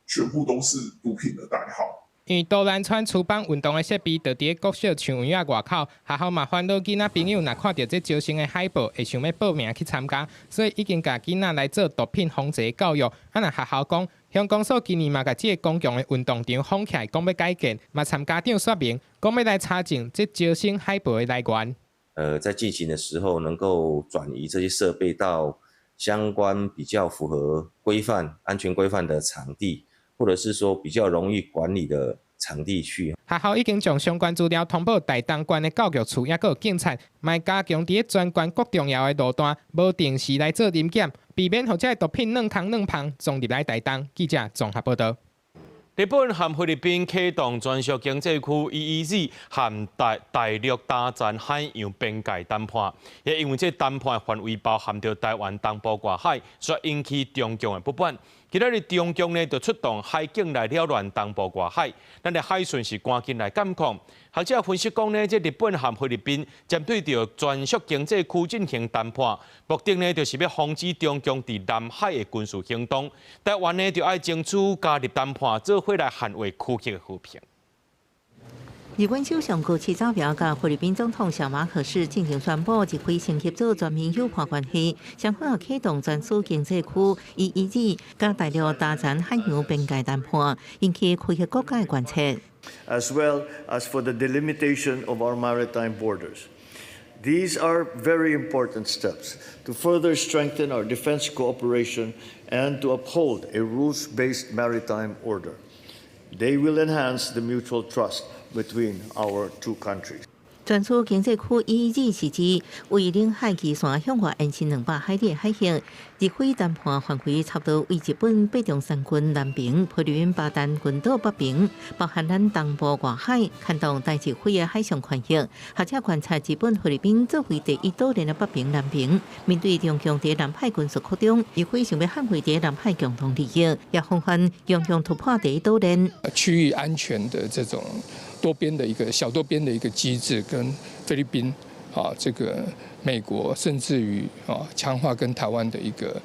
全部都是毒品的代號。因為都蘭村廚房運動的設備就佇咧國小樹園仔外口，學校嘛煩惱囡仔朋友若看著這招生的海報，會想欲報名去參加，所以已經共囡仔來做毒品防治教育。啊，若學校講，鄉公所今年嘛共這个公共的運動場封起來，講欲改建，嘛參家長說明，講欲來查證這招生海報的來源。在進行的時候，能夠轉移這些設備到相關比較符合規範、安全規範的場地。或者是說比較容易管理的場地去。學校已經將相關資料通報台東縣的教育處，抑閣有警察，嘛加強佇咧全縣各重要的路段，無定時來做臨檢，避免予這个毒品軟空軟芳撞入來台東。記者綜合報導。日本和菲律賓啟動專屬經濟區 EEZ 和大陸大閘海洋邊界談判，也因為這談判範圍包含著台灣東部外海，所以引起中共的不滿。今仔日中共呢就出動海警來擾亂東部外海，咱的海巡是趕緊來監控。學者分析講呢，這日本和菲律賓針對著專屬經濟區進行談判，目的呢就是欲防止中共佇南海的軍事行動。台灣呢就愛爭取加入談判，做伙來捍衛區域的和平。日本首相高市早苗佮菲律賓總統小馬可仕進行宣布，日菲先合作全面友伴關係，雙方也啟動專屬經濟區 EEZ 佮大陸大閘海洋邊界談判，引起區域國家的關切。 As well as for the delimitation of our maritime borders. These are very important steps to further strengthen our defense cooperation and to uphold a rules-based maritime order. They will enhance the mutual trust between our two countries. 專屬經濟區 EEZ 是指為領海基線向外延伸200海里的海域。日菲談判範圍差不多為日本八重山郡南爿、菲律賓巴丹群島北爿，包含咱東部外海，牽動台日菲的海上權益。學者觀察日本、菲律賓作為第一島鏈的北爿、南爿，面對中共佇南海軍事擴張，日菲想欲捍衛佇南海共同利益，也防範中共突破第一島鏈。區域安全的這種多邊的一個小多邊的一個機制，跟菲律賓啊，這個美國，甚至於啊強化跟台灣的一個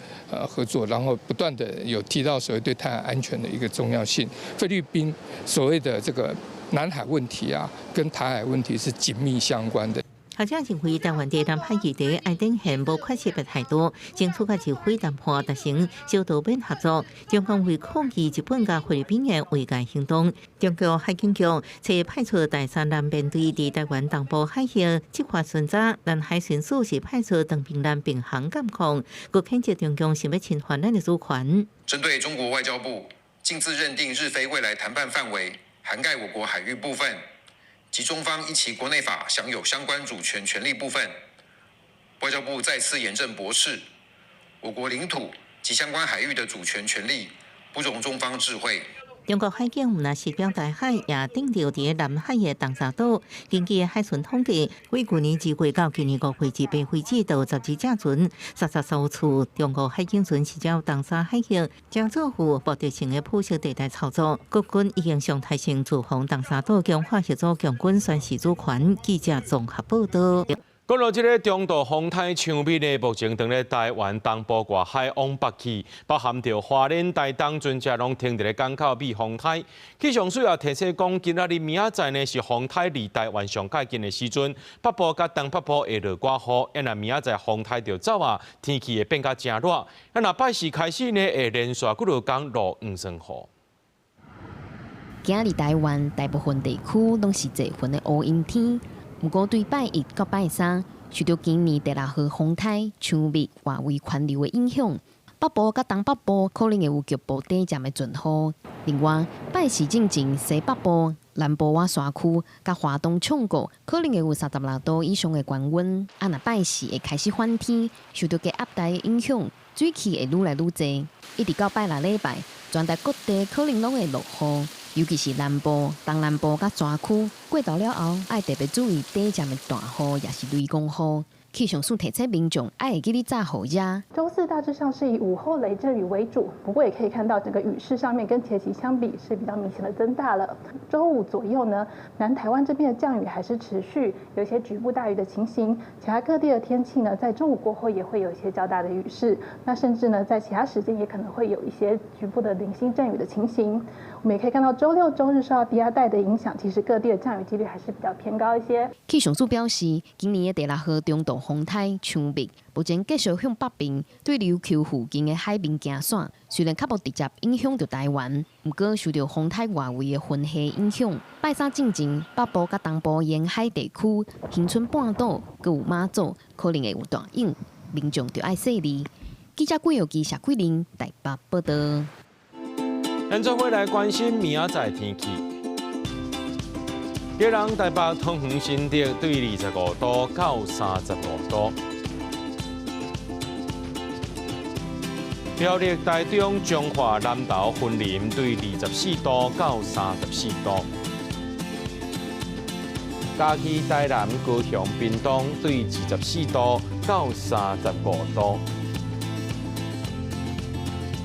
合作，然後不斷的有提到所謂對台海安全的一個重要性。菲律賓所謂的這個南海問題啊，跟台海問題是緊密相關的。學者認為，台灣佇南海議題愛展現無缺席的態度，爭取佮日菲談判達成小多邊合作。中共為抗議日本佮菲律賓的越界行動，中國海警局昨派出大三艦編隊佇台灣東部海域執法巡查，咱海巡署是派出長平艦並行監控，閣譴責中共想欲侵犯咱的主權。針對中國外交部徑自認定日菲未來談判範圍涵蓋我國海域部分，及中方依其國內法享有相關主權權利部分，外交部再次嚴正駁斥，我國領土及相關海域的主權權利不容中方置喙。中國海警毋但是表台海，也盯著佇南海的東沙島。根據海巡統計，為舊年2月到今年5月至8為止，就有12隻船、33艘次中國海警船是佇東沙海域，將做有目的性的灰色地帶操作。國軍已經常態性駐防東沙島，強化協助共軍宣示主權。記者綜合報道。講到這个中度風颱強密呢，目前佇咧台灣東部外海往北去，包含著花蓮、台東，船隻攏停佇咧港口避風颱。氣象署也提醒講，今仔日明仔載呢是風颱離台灣上較近的時陣，北部佮東北部會落寡雨，啊若明仔載風颱就走啊，天氣會變較誠熱。啊若拜四開始呢，會連續幾落工落黃霜雨。今仔日台灣大部分地區攏是濟雲的烏陰天。毋過對拜一到拜三，受著今年第六號風颱強密外圍環流的影響，北部佮東北部可能會有局部短暫的陣雨。另外，拜四進前西北部、南部倚山區佮花東衝過，可能會有36度以上的高溫。啊，若拜四會開始反天，受著低壓帶的影響，水汽會愈來愈濟。一直到拜六禮拜，全台各地可能攏會落雨。尤其是南部、東南部佮山區，過晝了後，愛特別注意短暫的大雨，抑是雷公雨。氣象署提醒民眾愛會記得紮雨遮。週四大致上是以午後雷陣雨為主，不過也可以看到整個雨勢上面跟前期相比是比較明顯的增大了。週五左右呢，南台灣這邊的降雨還是持續，有一些局部大雨的情形。其他各地的天氣呢，在週五過後也會有一些較大的雨勢，那甚至呢，在其他時間也可能會有一些局部的零星陣雨的情形。我們也可以看到週六、週日受到低壓帶的影響，其實各地的降雨幾率還是比較偏高一些。氣象署表示，今年的第六號中度風颱強密，目前繼續向北邊對琉球附近的海面行竄。雖然較無直接影響著台灣，毋過受著風颱外圍的雲系影響，拜三進前北部佮東部沿海地區、恆春半島、閣有馬祖，可能會有大湧，民眾著愛細膩。記者郭耀基、謝桂玲台北報道。咱做伙來關心明仔載天氣。基隆、台北、桃園、新竹對25度到35度。苗栗、台中、彰化、南投、雲林對24度到34度。嘉義、台南、高雄、屏東對24度到35度。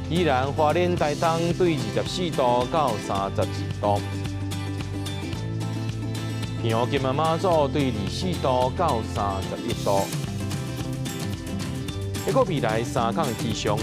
宜蘭、花蓮、台東對24度到32度。澎湖、金門、馬祖對24度到31度。一個未來三工氣象。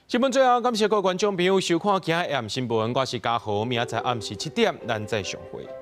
新聞最後，感謝各位觀眾朋友收看今日暗新聞，我是嘉豪，明仔載暗時7點，咱再相會。